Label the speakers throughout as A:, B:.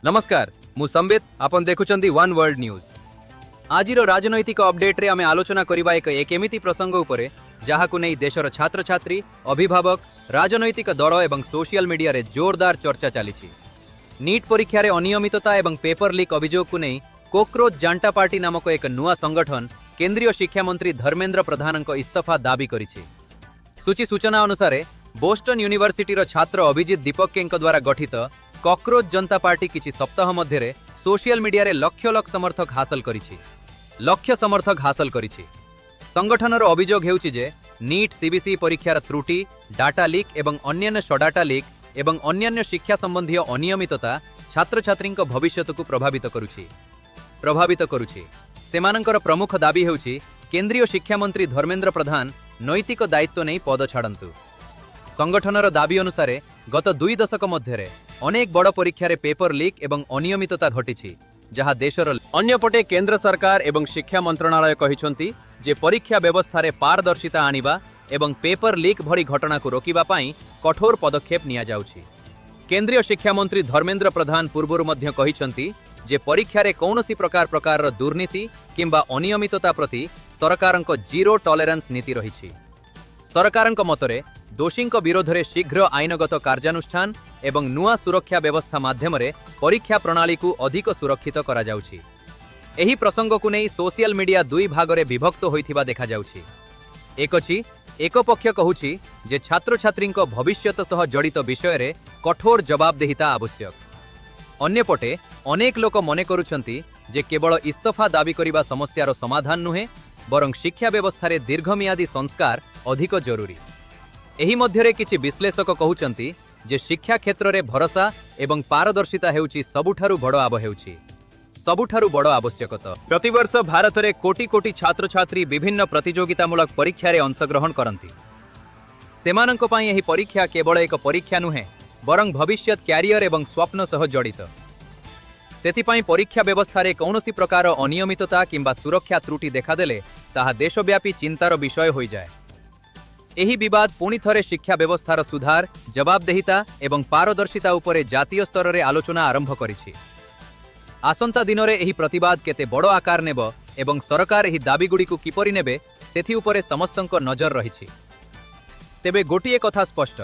A: ନମସ୍କାର, ମୁଁ ସମ୍ବିତ। ଆପଣ ଦେଖୁଛନ୍ତି ୱାନ୍ ୱାର୍ଲଡ ନ୍ୟୁଜ୍। ଆଜିର ରାଜନୈତିକ ଅପଡେଟ୍ରେ ଆମେ ଆଲୋଚନା କରିବା ଏକ ଏମିତି ପ୍ରସଙ୍ଗ ଉପରେ, ଯାହାକୁ ନେଇ ଦେଶର ଛାତ୍ରଛାତ୍ରୀ, ଅଭିଭାବକ, ରାଜନୈତିକ ଦଳ ଏବଂ ସୋସିଆଲ ମିଡିଆରେ ଜୋରଦାର ଚର୍ଚ୍ଚା ଚାଲିଛି। ନିଟ୍ ପରୀକ୍ଷାରେ ଅନିୟମିତତା ଏବଂ ପେପର ଲିକ୍ ଅଭିଯୋଗକୁ ନେଇ କୋକ୍ରୋଚ ଜନତା ପାର୍ଟି ନାମକ ଏକ ନୂଆ ସଂଗଠନ କେନ୍ଦ୍ରୀୟ ଶିକ୍ଷାମନ୍ତ୍ରୀ ଧର୍ମେନ୍ଦ୍ର ପ୍ରଧାନଙ୍କ ଇସ୍ତଫା ଦାବି କରିଛି। ସୂଚନା ଅନୁସାରେ, ବୋଷ୍ଟନ ୟୁନିଭର୍ସିଟିର ଛାତ୍ର ଅଭିଜିତ ଦୀପକେଙ୍କ ଦ୍ୱାରା ଗଠିତ କକ୍ରୋଚ ଜନତା ପାର୍ଟି କିଛି ସପ୍ତାହ ମଧ୍ୟରେ ସୋସିଆଲ ମିଡିଆରେ ଲକ୍ଷ ଲକ୍ଷ ସମର୍ଥକ ହାସଲ କରିଛି। ଲକ୍ଷ ସମର୍ଥକ ହାସଲ କରିଛି। ସଂଗଠନର ଅଭିଯୋଗ ହେଉଛି ଯେ ନିଟ୍, ସିବିଏସ୍ଇ ପରୀକ୍ଷାର ତ୍ରୁଟି, ଡାଟା ଲିକ୍ ଏବଂ ଅନ୍ୟାନ୍ୟ ଡାଟା ଲିକ୍ ଏବଂ ଅନ୍ୟାନ୍ୟ ଶିକ୍ଷା ସମ୍ବନ୍ଧୀୟ ଅନିୟମିତତା ଛାତ୍ରଛାତ୍ରୀଙ୍କ ଭବିଷ୍ୟତକୁ ପ୍ରଭାବିତ କରୁଛି। ସେମାନଙ୍କର ପ୍ରମୁଖ ଦାବି ହେଉଛି, କେନ୍ଦ୍ରୀୟ ଶିକ୍ଷାମନ୍ତ୍ରୀ ଧର୍ମେନ୍ଦ୍ର ପ୍ରଧାନ ନୈତିକ ଦାୟିତ୍ୱ ନେଇ ପଦ ଛାଡ଼ନ୍ତୁ। ସଂଗଠନର ଦାବି ଅନୁସାରେ, ଗତ 2 ଦଶକ ମଧ୍ୟରେ ଅନେକ ବଡ଼ ପରୀକ୍ଷାରେ ପେପର ଲିକ୍ ଏବଂ ଅନିୟମିତତା ଘଟିଛି, ଯାହା ଦେଶର ଅନ୍ୟପଟେ କେନ୍ଦ୍ର ସରକାର ଏବଂ ଶିକ୍ଷା ମନ୍ତ୍ରଣାଳୟ କହିଛନ୍ତି ଯେ ପରୀକ୍ଷା ବ୍ୟବସ୍ଥାରେ ପାରଦର୍ଶିତା ଆଣିବା ଏବଂ ପେପର ଲିକ୍ ଭଳି ଘଟଣାକୁ ରୋକିବା ପାଇଁ କଠୋର ପଦକ୍ଷେପ ନିଆଯାଉଛି। କେନ୍ଦ୍ରୀୟ ଶିକ୍ଷାମନ୍ତ୍ରୀ ଧର୍ମେନ୍ଦ୍ର ପ୍ରଧାନ ପୂର୍ବରୁ ମଧ୍ୟ କହିଛନ୍ତି ଯେ ପରୀକ୍ଷାରେ କୌଣସି ପ୍ରକାରର ଦୁର୍ନୀତି କିମ୍ବା ଅନିୟମିତତା ପ୍ରତି ସରକାରଙ୍କ ଜିରୋ ଟଲେରାନ୍ସ ନୀତି ରହିଛି। ସରକାରଙ୍କ ମତରେ, ଦୋଷୀଙ୍କ ବିରୋଧରେ ଶୀଘ୍ର ଆଇନଗତ କାର୍ଯ୍ୟାନୁଷ୍ଠାନ ଏବଂ ନୂଆ ସୁରକ୍ଷା ବ୍ୟବସ୍ଥା ମାଧ୍ୟମରେ ପରୀକ୍ଷା ପ୍ରଣାଳୀକୁ ଅଧିକ ସୁରକ୍ଷିତ କରାଯାଉଛି। ଏହି ପ୍ରସଙ୍ଗକୁ ନେଇ ସୋସିଆଲ ମିଡିଆ ଦୁଇ ଭାଗରେ ବିଭକ୍ତ ହୋଇଥିବା ଦେଖାଯାଉଛି। ଏକ ପକ୍ଷ କହୁଛି ଯେ ଛାତ୍ରଛାତ୍ରୀଙ୍କ ଭବିଷ୍ୟତ ସହ ଜଡ଼ିତ ବିଷୟରେ କଠୋର ଜବାବଦେହିତା ଆବଶ୍ୟକ। ଅନ୍ୟପଟେ ଅନେକ ଲୋକ ମନେ କରୁଛନ୍ତି ଯେ କେବଳ ଇସ୍ତଫା ଦାବି କରିବା ସମସ୍ୟାର ସମାଧାନ ନୁହେଁ, ବରଂ ଶିକ୍ଷା ବ୍ୟବସ୍ଥାରେ ଦୀର୍ଘମିଆଦୀ ସଂସ୍କାର ଅଧିକ ଜରୁରୀ। ଏହି ମଧ୍ୟରେ କିଛି ବିଶ୍ଳେଷକ କହୁଛନ୍ତି ଯେ ଶିକ୍ଷା କ୍ଷେତ୍ରରେ ଭରସା ଏବଂ ପାରଦର୍ଶିତା ହେଉଛି ସବୁଠାରୁ ବଡ଼ ଆବଶ୍ୟକତା। ପ୍ରତିବର୍ଷ ଭାରତରେ କୋଟି କୋଟି ଛାତ୍ରଛାତ୍ରୀ ବିଭିନ୍ନ ପ୍ରତିଯୋଗିତାମୂଳକ ପରୀକ୍ଷାରେ ଅଂଶଗ୍ରହଣ କରନ୍ତି। ସେମାନଙ୍କ ପାଇଁ ଏହି ପରୀକ୍ଷା କେବଳ ଏକ ପରୀକ୍ଷା ନୁହେଁ, ବରଂ ଭବିଷ୍ୟତ କ୍ୟାରିୟର ଏବଂ ସ୍ୱପ୍ନ ସହ ଜଡ଼ିତ। ସେଥିପାଇଁ ପରୀକ୍ଷା ବ୍ୟବସ୍ଥାରେ କୌଣସି ପ୍ରକାର ଅନିୟମିତତା କିମ୍ବା ସୁରକ୍ଷା ତ୍ରୁଟି ଦେଖାଦେଲେ ତାହା ଦେଶବ୍ୟାପୀ ଚିନ୍ତାର ବିଷୟ ହୋଇଯାଏ। ଏହି ବିବାଦ ପୁଣି ଥରେ ଶିକ୍ଷା ବ୍ୟବସ୍ଥାର ସୁଧାର, ଜବାବଦେହିତା ଏବଂ ପାରଦର୍ଶିତା ଉପରେ ଜାତୀୟ ସ୍ତରରେ ଆଲୋଚନା ଆରମ୍ଭ କରିଛି। ଆସନ୍ତା ଦିନରେ ଏହି ପ୍ରତିବାଦ କେତେ ବଡ଼ ଆକାର ନେବ ଏବଂ ସରକାର ଏହି ଦାବିଗୁଡ଼ିକୁ କିପରି ନେବେ, ସେଥି ଉପରେ ସମସ୍ତଙ୍କ ନଜର ରହିଛି। ତେବେ ଗୋଟିଏ କଥା ସ୍ପଷ୍ଟ,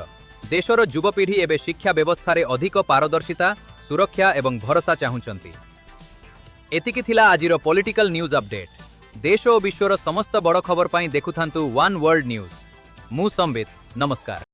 A: ଦେଶର ଯୁବପିଢ଼ି ଏବେ ଶିକ୍ଷା ବ୍ୟବସ୍ଥାରେ ଅଧିକ ପାରଦର୍ଶିତା, ସୁରକ୍ଷା ଏବଂ ଭରସା ଚାହୁଁଛନ୍ତି। ଏତିକି ଥିଲା ଆଜିର ପଲିଟିକାଲ ନ୍ୟୁଜ୍ ଅପଡେଟ୍। ଦେଶ ଓ ବିଶ୍ୱର ସମସ୍ତ ବଡ଼ ଖବର ପାଇଁ ଦେଖୁଥାନ୍ତୁ ୱାନ୍ ୱାର୍ଲଡ ନ୍ୟୁଜ୍। ମୁଁ ସମ୍ବିତ, ନମସ୍କାର।